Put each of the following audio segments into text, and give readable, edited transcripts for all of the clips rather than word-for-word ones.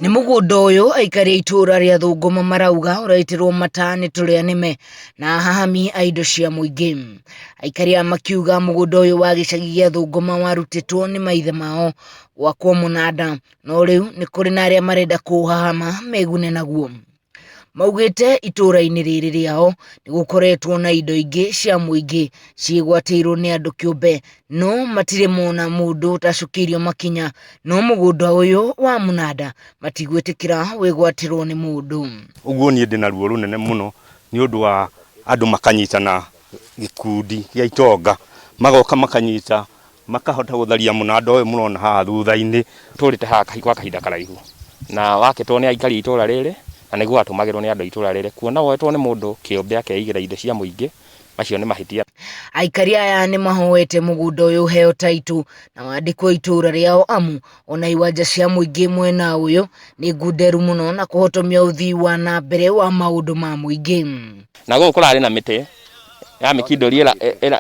Nĩ mũgũnda ũyũ aikari a itũũra rĩa Thũngũma marauga ũraitĩrwo mata nĩ tũrĩa nĩme na ahahami a indo cia mũingĩ. Aikari aya makiuga mũgũnda ũyũ wa gĩcagi gĩa Thũngũma warutĩtwo nĩ maithe mao gwakwo mũnanda, no rĩu nĩ kũrĩ na arĩa marenda kũũhahama megune naguo. Maugĩte itũra-inĩ rĩrĩ rĩao nĩ gũkoretwo na indo ingĩ cia mũingĩ ciĩgwatĩirwo nĩ andũ kĩũmbe no matirĩ mona mũndũ ũtacukĩirio makinya no mũgũnda ũyũ wa mũnanda matigwĩtĩkĩra wĩgwatĩrwo nĩ mũndũ. Ũguo niĩ ndĩna ruo rũnene mũno nĩ ũndũ wa andũ makanyitana gĩkundi gĩa itonga, magoka makanyita makahota gũtharia mũnanda ũyũ mũrona haha thutha-inĩ. Tũrĩte haha kwa kahinda karaihu na wakĩtwo nĩ aikari a itũra rĩrĩ na nĩguo watũmagĩrwo nĩ andũ a itũra rĩrĩ. Kuona woetwo nĩ mũndũ kĩũmbe akeigĩra indo cia mũingĩ, macio nĩ mahĩtia. Aikari aya nĩ mahoete mũgũnda ũyũ ũheo taitũ na wandĩkwo itũra rĩao amu ona iwanja cia mũingĩ mwena ũyũ nĩ ngunderu mũno na kũhotomia ũthii wa na mbere wa maũndũ ma mũingĩ. Na gũkũ kũrarĩ na mĩtĩ ya mĩkindũri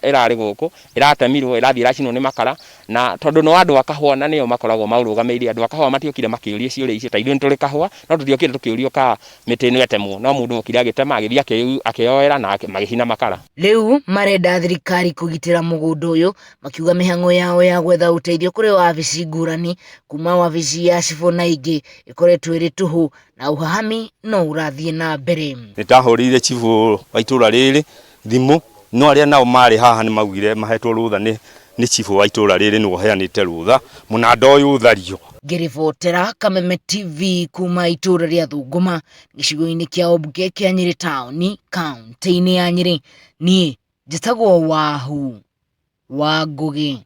ĩrarĩ gũkũ, ĩratemirwo ĩrathiĩ ĩracinwo nĩ makara, na tondũ no andũ a kahũa na nĩo makoragwo maũrũgamĩrĩire, andũ a kahũa matiokire makĩũria ciũria icio, ta ithuĩ nĩ tũrĩ kahũa, no tũtiokire tũkĩũrio kana mĩtĩ ĩno ĩtemwo, no mũndũ okire agĩtema agĩthiĩ akĩyoera na magĩcina makara. Rĩu marenda thirikari kũgitĩra mũgũnda ũyũ makiuga mĩhang'o yao ya gwetha ũteithio kũrĩ wabici ngũrani kuma wabici ya cibũ na ingĩ ĩkoretwo ĩrĩ tũhũ na ũhahami no ũrathiĩ na mbere. Nĩ ndahũrĩire cibũ wa itũra rĩrĩ thimũ, no arĩa nao marĩ haha nĩ maugire mahetwo rũtha nĩ nĩ cibũ wa itũra rĩrĩ nĩwe ũheanĩte rũtha mũnanda ũyũ ũthario. Ngĩribotera Kameme TV kuma itũra rĩa Thũngũma gĩcigo-inĩ kĩa ũmbunge kĩa Nyĩrĩ taũni kaũntĩ-inĩ ya Nyĩrĩ, niĩ njĩtagwo Wahu wa Ngũgĩ.